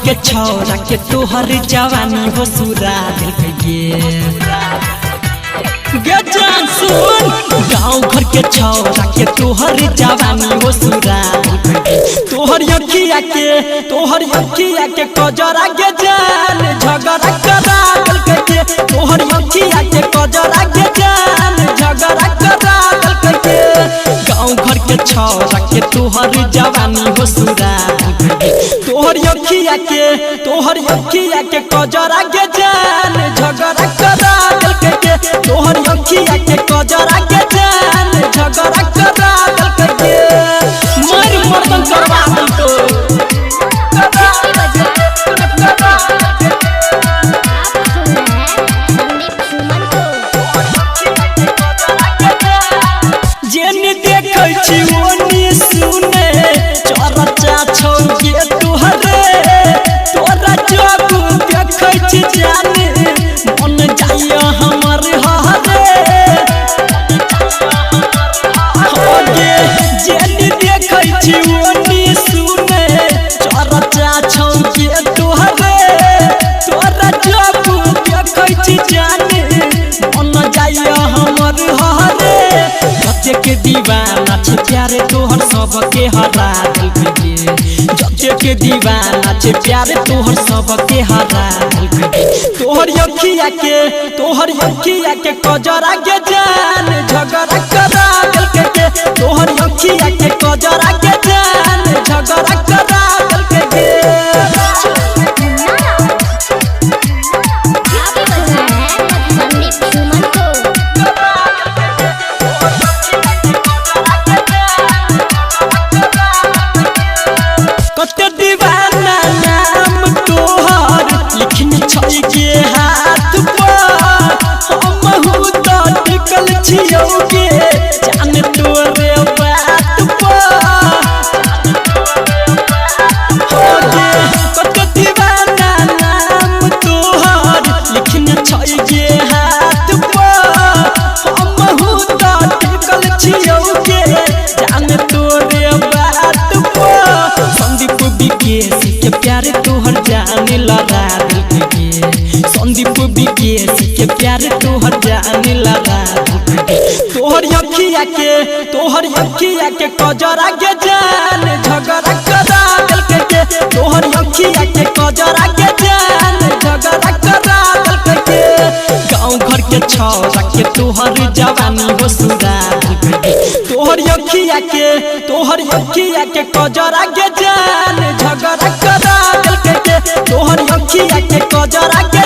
के छौरा के तोहर जवानी हो सुरा दिल गे जान सुन। गाँव घर के छौरा के तोहर जवानी हो सुरा तोहर अखिया के कजरा गे जान झगड़ा करा दिल के। तोहर अखिया के कजरा गे जान झगड़ा करा दिल के। गाँव घर के छौरा के तोहर जवानी हो सुरा तोहर अखिया के कजरा गे जान झगड़ा करा दिल के। तोहर अखिया के कजरा गे जान झगड़ा करा दिल के। मर मर्दन करवा दिल को। जेने देखै छी ओनी सुने चरचा छौ गे तोहरे। तोरा जब देखै छी जाने मन जाइया हमर हरे। हो गे जेने देखै छी ओनी सुने चरचा छौ गे तोहरे। तोरा जब देखै छी जाने मन जाइया हमर हरे। जते के दीवाना छे प्यारे तोहर सबके हरा दिल के। जते के दीवाना छे प्यारे तोहर सबके हरा दिल के। तोहर अखिया के कजरा गे जान झगड़ा करा दिल के। तोहर अखिया के कजरा गे जान झगड़ा करा दिल के। कते दीवाना नाम तोहर लिखने छै के हाथ पर। हमहू त टिकल छियौ गे जान तोरे बात पर। हो गे कते दीवाना नाम तोहर लिखने छै के हाथ पर। हमहू त टिकल छियौ गे जान तोरे बात पर। संदीप विकेश के प्यारे तोहर जाने लगा दिल के। संदीप विकेश के प्यारे तोहर जाने लगा दिल के। तोहर अखिया के कजरा गे जान झगड़ा करा दिल के। तोहर अखिया के कजरा गे जान झगड़ा करा दिल के। गाँव घर के छौरा के तोहर जवानी हो सुरा दिल के। तोहर अखिया के कजरा गे जान झगड़ा करा दिल के। तोहर अखिया के कजरा गे।